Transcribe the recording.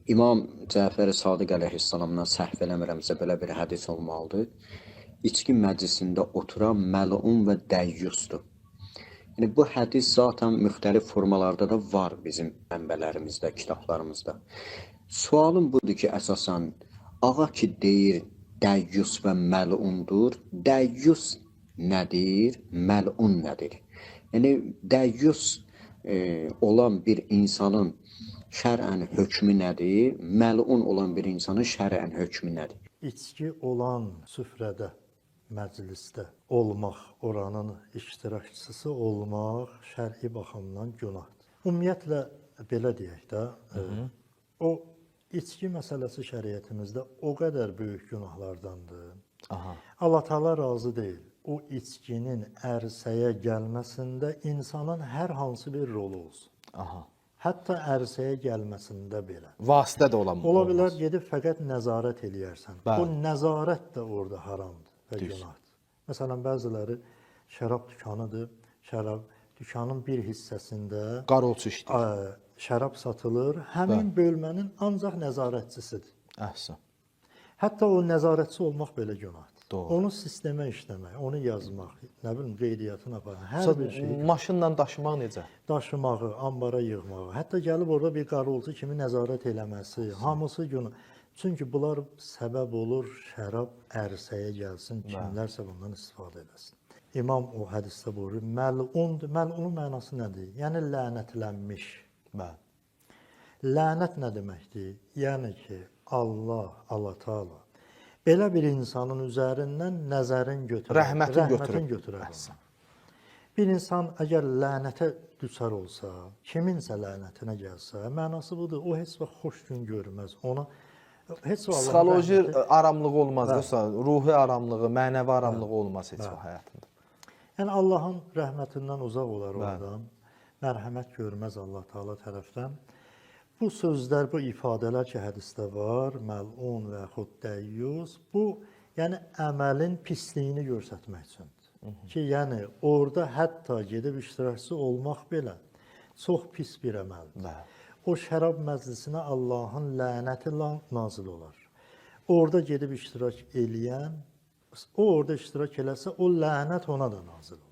İmam Cəfər Sadiq əleyhissalamdan səhv eləmirəmsə belə bir hədis olmalıdır. İçki məclisində oturan məlun və dəyyusdur. Yəni bu hədis zaten müxtəlif formalarda da var bizim mənbələrimizdə, kitablarımızda. Sualım budur ki, əsasən ağa ki deyir dəyyus və məlundur. Dəyyus nədir? Məlun nədir? Yəni dəyyus olan bir insanın şər'ən hökmü nədir? Məlun olan bir insanın şər'ən hökmü nədir? İçki olan süfrədə, məclisdə olmaq, oranın iştirakçısı olmaq şər'i baxımdan günahdır. Ümumiyyətlə belə deyək də, o içki məsələsi şəriətimizdə o qədər böyük günahlardandır. Aha. Allah Taala razı deyil. O içkinin ərsəyə gəlməsində insanın hər hansı bir rolu olsun. Aha. Hətta ərsəyə gəlməsində belə. Vasitə də ola Ola bilər gedib fəqət nəzarət eləyərsən. Bəli. O nəzarət də orada haramdır və Düz. günahdır. Məsələn, bəziləri şərab dükanıdır. Şərab dükanın bir hissəsində Qarolçu işləyir. Şərab satılır. Həmin bölmənin ancaq nəzarətçisidir. Əhsən. Hətta o nəzarətçi olmaq belə günahdır. Doğru. Onu sistemə işləmək, onu yazmaq, nə bilim qeydiyyatını aparmaq, hər bir şeyi Maşınla daşımaq necə? daşımağı, ambara yığmağı, hətta gəlib orada bir qarolçu kimi nəzarət eləməsi, hamısı günah. Çünki bunlar səbəb olur şərab ərsəyə gəlsin, kimlərsə bundan istifadə eləsin. İmam o hədisdə buyurur, məlundur. Məlunun mənası nədir? Yəni lənətlənmiş. Bəli. Lənət nə deməkdir? Yəni ki, Allah, Allah Taala belə bir insanın üzərindən nəzərin götürər, Rəhmətin götürür. götürər. onu. Əhsən. Bir insan əgər lənətə düçar olsa, kiminsə lənətinə gəlsə, mənası budur, o heç vaxt xoş gün görməz. Ona heç vaxt Allahın Psixoloji rəhməti- aramlığı olmaz yoxsa ruhi aramlığı, mənəvi aramlığı olmaz heç vaxt həyatında. Yəni Allahın rəhmətindən uzaq olar o adam. Mərhəmət görməz Allah Taala tərəfdən. Bu sözlər, bu ifadələr ki, hədisdə var, məlun və yaxud dəyyus, bu yəni əməlin pisliyini göstərmək üçündür. Ki, yəni orada hətta gedib iştirakçı olmaq belə çox pis bir əməldir. Bəli. O şərab məclisinə Allahın lənəti nazil olar. Orada gedib iştirak eləyən, o orada iştirak eləsə, o lənət ona da nazil olar.